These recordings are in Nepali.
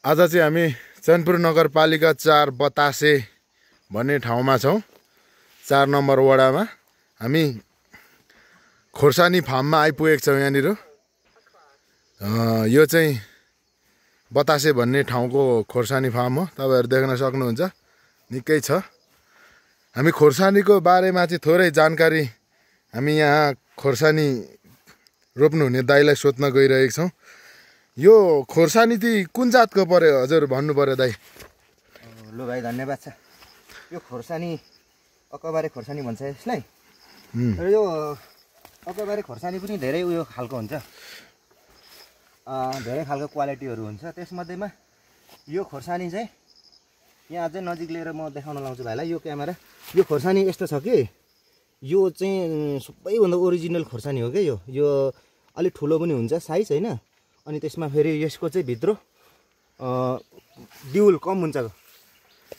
आज चाहिँ हामी चैनपुर नगरपालिका 4 बतासे भन्ने ठाउँमा छौँ। 4 नम्बर वडामा हामी खोर्सानी फार्ममा आइपुगेको छौँ। यहाँनिर यो चाहिँ बतासे भन्ने ठाउँको खोर्सानी फार्म हो। तपाईहरु देख्न सक्नुहुन्छ, निकै छ। हामी खोर्सानीको बारेमा चाहिँ थोरै जानकारी हामी यहाँ खोर्सानी रोप्नुहुने दाइलाई सोध्न गइरहेको छौँ। यो खोर्सानी चाहिँ कुन जातको पर्यो हजुर भन्नु पर्यो दाइ? ल भाइ धन्यवाद छ। यो खोर्सानी अकबारे खोर्सानी भन्छ यसलाई। र यो अकबारे खोर्सानी पनि धेरै उयो खालको हुन्छ, धेरै खालको क्वालिटीहरू हुन्छ। त्यसमध्येमा यो खोर्सानी चाहिँ यहाँ अझै नजिक लिएर म देखाउन लाउँछु भाइलाई। यो क्यामेरा, यो खोर्सानी यस्तो छ कि यो चाहिँ सबैभन्दा ओरिजिनल खोर्सानी हो क्या। यो अलिक ठुलो पनि हुन्छ साइज हैन। अनि त्यसमा फेरि यसको चाहिँ भित्र दिउल कम हुन्छ,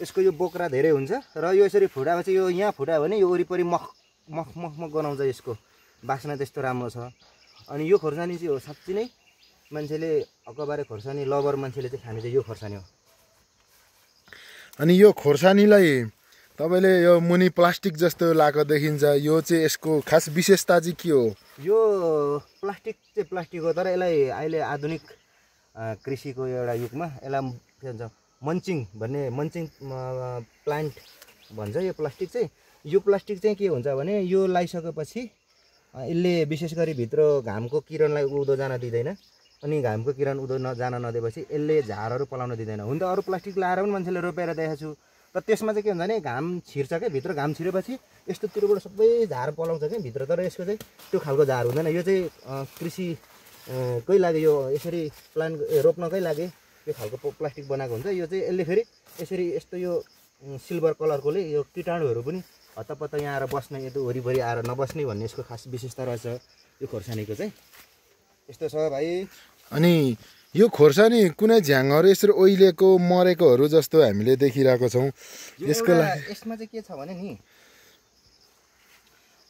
यसको यो बोक्रा धेरै हुन्छ। र यो यसरी फुटापछि यो यहाँ फुटायो भने यो वरिपरि मख मख मख मख गनाउँछ। यसको बास्ना त्यस्तो राम्रो छ। अनि यो खोर्सानी चाहिँ हो साँच्चै नै मान्छेले अकबारे खोर्सानी लभर मान्छेले चाहिँ खाने चाहिँ यो खोर्सानी हो। अनि यो खोर्सानीलाई तपाईले यो मुनि प्लास्टिक जस्तो लाको देखिन्छ, यो चाहिँ यसको खास विशेषता चाहिँ के हो? यो प्लास्टिक चाहिँ प्लास्टिक हो, तर यसलाई अहिले आधुनिक कृषिको एउटा युगमा यसलाई के भन्छ मन्चिङ भन्ने, मन्चिङ प्लान्ट भन्छ यो प्लास्टिक चाहिँ। यो प्लास्टिक चाहिँ के हुन्छ भने यो लगाइसकेपछि यसले विशेष गरी भित्र घामको किरणलाई उँधो जान दिँदैन। अनि घामको किरण उँधो जान नदिएपछि यसले झारहरू पलाउन दिँदैन। हुन त अरू प्लास्टिक लाएर पनि मान्छेले रोपेर देखेको छु, तर त्यसमा चाहिँ के हुन्छ भने घाम छिर्छ क्या भित्र। घाम छिरेपछि यस्तोतिरबाट सबै झार पलाउँछ क्या भित्र, तर यसको चाहिँ त्यो खालको झार हुँदैन। यो चाहिँ कृषिकै लागि, यो यसरी प्लान्ट रोप्नकै लागि यो खालको प्लास्टिक बनाएको हुन्छ। यो चाहिँ यसले फेरि यसरी यस्तो यो सिल्भर कलरकोले यो कीटाणुहरू पनि हतपत्त यहाँ आएर बस्ने, यता वरिपरि आएर नबस्ने भन्ने यसको खास विशेषता रहेछ यो खोर्सानीको चाहिँ। यस्तो छ भाइ। अनि यो खोर्सानी कुनै झ्याङहरू यसरी ओइलेको मरेकोहरू जस्तो हामीले देखिरहेको छौँ। यसको लागि यसमा चाहिँ के छ भने नि,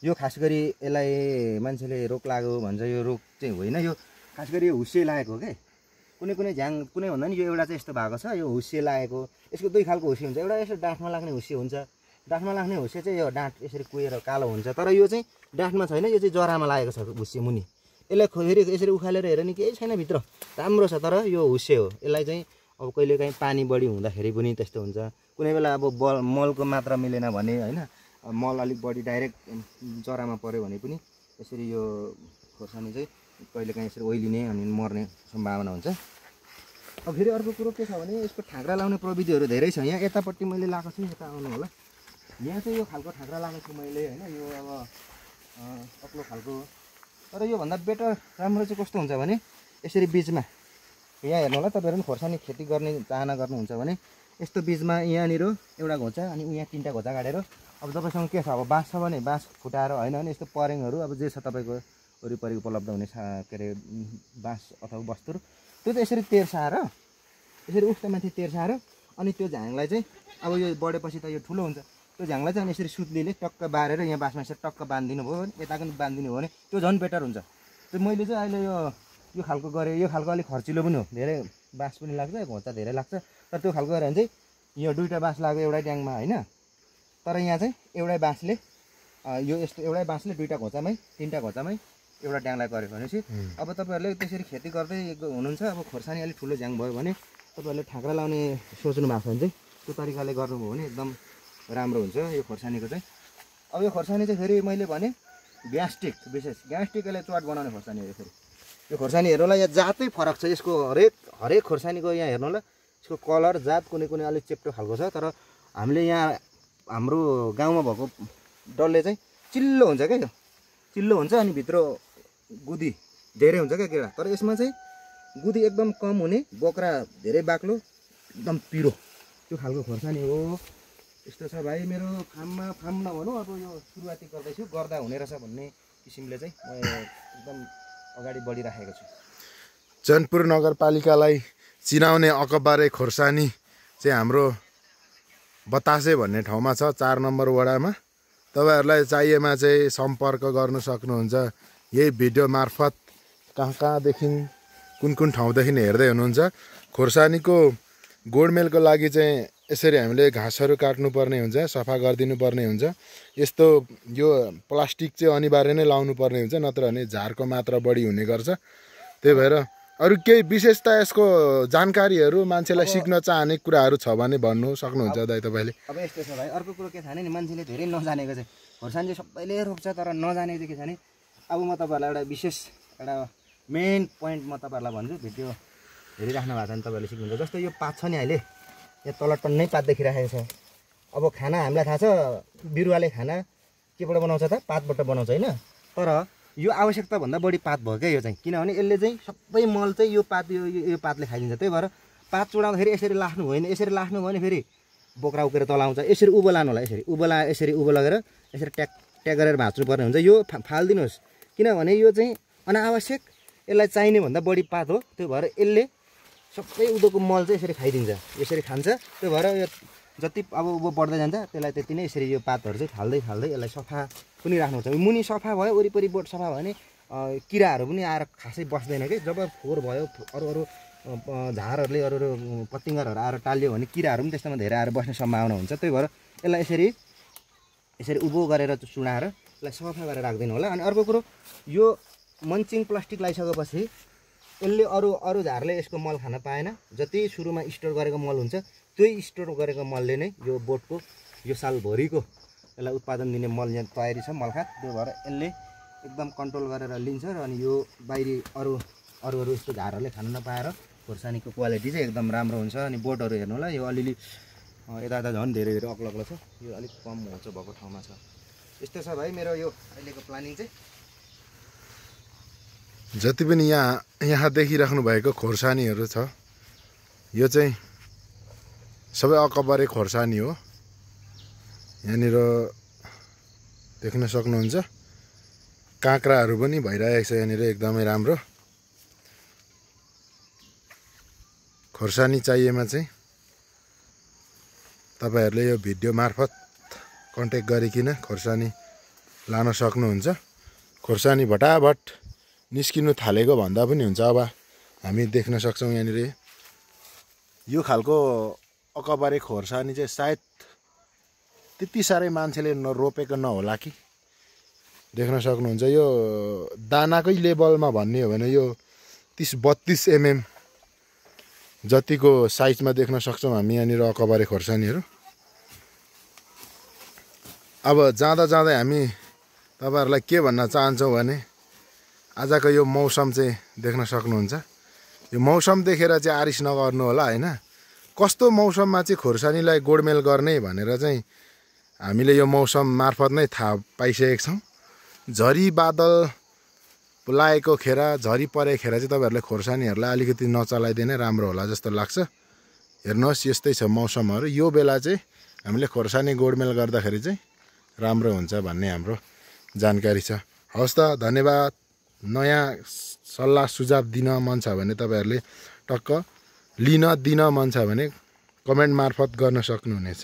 यो खास गरी यसलाई मान्छेले रोग लाग्यो भन्छ। यो रोग चाहिँ होइन, यो खास गरी यो हुस्से लागेको हो क्या। कुनै कुनै झ्याङ कुनै भन्दा नि यो एउटा चाहिँ यस्तो भएको छ, यो हुस्से लागेको। यसको दुई खालको हुस्से हुन्छ, एउटा यसो डाँठमा लाग्ने हुस्से हुन्छ। डाँठमा लाग्ने हुस्से चाहिँ यो डाँठ यसरी कुहेर कालो हुन्छ, तर यो चाहिँ डाँठमा छैन, यो चाहिँ जरामा लागेको छ हुस्से मुनि। यसलाई फेरि यसरी उखालेर हेर्यो नि केही छैन भित्र, राम्रो छ, तर यो हुस्से हो। यसलाई चाहिँ अब कहिलेकाहीँ पानी बढी हुँदाखेरि पनि त्यस्तो हुन्छ। कुनै बेला अब मलको मात्रा मिलेन भने होइन, मल अलिक बढी डाइरेक्ट जरामा पऱ्यो भने पनि यसरी यो खोर्सानी चाहिँ कहिलेकाहीँ यसरी ओइलिने अनि मर्ने सम्भावना हुन्छ। अब फेरि अर्को कुरो के छ भने यसको ठाँक्रा लाउने प्रविधिहरू धेरै छ। यहाँ यतापट्टि मैले लगाएको छु, यता आउनु होला। यहाँ चाहिँ यो खालको ठाँक्रा लगाएको छु मैले होइन। यो अब अग्लो खालको, तर योभन्दा बेटर राम्रो चाहिँ कस्तो हुन्छ भने यसरी बिचमा यहाँ हेर्नु होला। तपाईँहरू पनि खोर्सानी खेती गर्ने चाहना गर्नुहुन्छ भने यस्तो बिचमा यहाँनिर एउटा घोचा अनि यहाँ 3टा घोचा गाडेर, अब तपाईँसँग के छ, अब बाँस छ भने बाँस फुटाएर होइन भने यस्तो परेङहरू अब जे छ तपाईँको वरिपरि उपलब्ध हुने के अरे बाँस अथवा वस्तुहरू, त्यो चाहिँ यसरी तेर्साएर यसरी उस्तो माथि तेर्साएर अनि त्यो झाङलाई चाहिँ अब यो बढेपछि त यो ठुलो हुन्छ। त्यो झाङलाई चाहिँ अनि यसरी सुत्लीले टक्क बारेर यहाँ बाँसमा यसरी टक्क बाँधिदिनु भयो भने, यता पनि बाँधिदिनु भयो भने त्यो झन् बेटर हुन्छ। त्यो मैले चाहिँ अहिले यो खालको गरेँ। यो खालको अलिक खर्चिलो पनि हो, धेरै बाँस पनि लाग्छ, घोचा धेरै लाग्छ। तर त्यो खालको गरेर चाहिँ यो 2टा बाँस लाग्यो एउटै ट्याङमा होइन, तर यहाँ चाहिँ एउटै बाँसले यो यस्तो एउटै बाँसले 2टा घोचामै 3टा घोचामै एउटा ट्याङलाई गऱ्यो भनेपछि अब तपाईँहरूले त्यसरी खेती गर्दै हुनुहुन्छ। अब खोर्सानी अलिक ठुलो झ्याङ भयो भने तपाईँहरूले ठाँक्रा लाउने सोच्नु भएको छ भने चाहिँ त्यो तरिकाले गर्नुभयो भने एकदम राम्रो हुन्छ यो खोर्सानीको चाहिँ। अब यो खोर्सानी चाहिँ फेरि मैले भने ग्यास्ट्रिक, विशेष ग्यास्ट्रिकले चट बनाउने खोर्सानी हो। फेरि यो खोर्सानी हेर्नु होला, यहाँ जातै फरक छ यसको। हरेक खोर्सानीको यहाँ हेर्नु होला, यसको कलर जात कुनै कुनै अलिक चेप्टो खालको छ। तर हामीले यहाँ हाम्रो गाउँमा भएको डल्ले चाहिँ चिल्लो हुन्छ क्या, यो चिल्लो हुन्छ। अनि भित्र गुदी धेरै हुन्छ क्या केरा, तर यसमा चाहिँ गुदी एकदम कम हुने, बोक्रा धेरै बाक्लो, एकदम पिरो, त्यो खालको खोर्सानी हो। यस्तो छ भाइ मेरो फार्ममा। फार्म नभनौँ, अब यो सुरुवाती गर्दैछु, गर्दा हुने रहेछ भन्ने किसिमले चाहिँ म एकदम अगाडि बढिराखेको छु। चैनपुर नगरपालिकालाई चिनाउने अकबारे खोर्सानी चाहिँ हाम्रो बतासे भन्ने ठाउँमा छ, 4 नम्बर वडामा। तपाईहरूलाई चाहिएमा चाहिँ सम्पर्क गर्न सक्नुहुन्छ यही भिडियो मार्फत। कहाँदेखि कुन कुन ठाउँदेखि हेर्दै हुनुहुन्छ। खोर्सानीको गोडमेलको लागि चाहिँ यसरी हामीले घाँसहरू काट्नुपर्ने हुन्छ, सफा गरिदिनु पर्ने हुन्छ। यस्तो यो प्लास्टिक चाहिँ अनिवार्य नै लाउनु पर्ने हुन्छ, नत्र भने झारको मात्रा बढी हुने गर्छ। त्यही भएर अरू केही विशेषता यसको जानकारीहरू मान्छेलाई सिक्न चाहने कुराहरू छ भने भन्नु सक्नुहुन्छ दाइ तपाईँले। अब यस्तो छ भाइ, अर्को कुरो के छ भने नि मान्छेले धेरै नजानेको चाहिँ खोर्सानी चाहिँ सबैले रोप्छ, तर नजानेको चाहिँ के छ भने अब म तपाईँहरूलाई एउटा विशेष एउटा मेन पोइन्ट म तपाईँहरूलाई भन्छु। भिडियो हेरिराख्नु भएको छ भने तपाईँहरूले सिक्नुहुन्छ। जस्तो यो पात छ नि, अहिले यहाँ तल टन्नै पात देखिरहेको छ। अब खाना हामीलाई थाहा छ, बिरुवाले खाना केबाट बनाउँछ त? पातबाट बनाउँछ होइन। तर यो आवश्यकताभन्दा बढी पात भयो क्या यो चाहिँ, किनभने यसले चाहिँ सबै मल चाहिँ यो पात यो पातले खाइदिन्छ। त्यही भएर पात चुडाउँदाखेरि यसरी लाख्नु होइन, यसरी लाख्नु भयो भने फेरि बोक्रा उकेर तल आउँछ। यसरी उँभो लानु होला, यसरी उँभो लगेर यसरी ट्याग गरेर भाँच्नु पर्ने हुन्छ। यो फालिदिनुहोस्, किनभने यो चाहिँ अनावश्यक यसलाई चाहिने भन्दा बढी पात हो। त्यो भएर यसले सबै उँधोको मल चाहिँ यसरी खाइदिन्छ, यसरी खान्छ। त्यो भएर यो जति अब उँभो बढ्दै जान्छ त्यसलाई त्यति नै यसरी यो पातहरू चाहिँ फाल्दै यसलाई सफा पनि राख्नुपर्छ। मुनि सफा भयो, वरिपरि बोट सफा भयो भने किराहरू पनि आएर खासै बस्दैन कि। जब फोहोर भयो, अरू झारहरूले अरू पतिङ्गरहरू आएर टाल्यो भने किराहरू पनि त्यस्तोमा धेरै आएर बस्ने सम्भावना हुन्छ। त्यही भएर यसलाई यसरी उँभो गरेर चुडाएर यसलाई सफा गरेर राख्दिनु होला। अनि अर्को कुरो, यो मल्चिङ प्लास्टिक लगाइसकेपछि यसले अरू झारले यसको मल खान पाएन। जति सुरुमा स्टोर गरेको मल हुन्छ त्यही स्टोर गरेको मलले नै यो बोटको यो सालभरिको यसलाई उत्पादन दिने मल यहाँ तयारी छ, मलखात। त्यो भएर यसले एकदम कन्ट्रोल गरेर लिन्छ। र अनि यो बाहिरी अरू यस्तो झारहरूले खान नपाएर खोर्सानीको क्वालिटी चाहिँ एकदम राम्रो हुन्छ। अनि बोटहरू हेर्नु होला, यो अलिअलि यता झन् धेरै अग्लो छ, यो अलिक कम होच भएको ठाउँमा छ। यस्तो छ भाइ मेरो यो अहिलेको प्लानिङ चाहिँ। जति पनि यहाँ देखिराख्नु भएको खोर्सानीहरू छ, यो चाहिँ सबै अकबरे खोर्सानी हो। यहाँनिर देख्न सक्नुहुन्छ काँक्राहरू पनि भइरहेको छ यहाँनिर, एकदमै राम्रो। खोर्सानी चाहिएमा चाहिँ तपाईँहरूले यो भिडियो मार्फत कन्ट्याक्ट गरिकन खोर्सानी लान सक्नुहुन्छ। खोर्सानी भटाभट निस्किनु थालेको भन्दा पनि हुन्छ। अब हामी देख्न सक्छौँ यहाँनिर यो खालको अकबरे खोर्सानी चाहिँ सायद त्यति साह्रै मान्छेले रोपेको नहोला कि। देख्न सक्नुहुन्छ यो दानाकै लेभलमा भन्ने हो भने यो 30-32 mm जतिको साइजमा देख्न सक्छौँ हामी यहाँनिर अकबरे खोर्सानीहरू। अब जाँदा हामी तपाईँहरूलाई के भन्न चाहन्छौँ भने आजको यो मौसम चाहिँ देख्न सक्नुहुन्छ। यो मौसम देखेर चाहिँ आरिस नगर्नु होला होइन। कस्तो मौसममा चाहिँ खोर्सानीलाई गोडमेल गर्ने भनेर चाहिँ हामीले यो मौसम मार्फत नै थाहा पाइसकेका छौँ। झरी बादल लागेको खेर, झरी परेको खेर चाहिँ तपाईँहरूले खोर्सानीहरूलाई अलिकति नचलाइदिने राम्रो होला जस्तो लाग्छ। हेर्नुहोस् यस्तै छ मौसमहरू। यो बेला चाहिँ हामीले खोर्सानी गोडमेल गर्दाखेरि चाहिँ राम्रो हुन्छ भन्ने हाम्रो जानकारी छ। हवस् त, धन्यवाद। नयाँ सल्लाह सुझाव दिन मन छ भने तपाईँहरूले टक्क दिन मन छ भने कमेन्ट मार्फत गर्न सक्नुहुनेछ।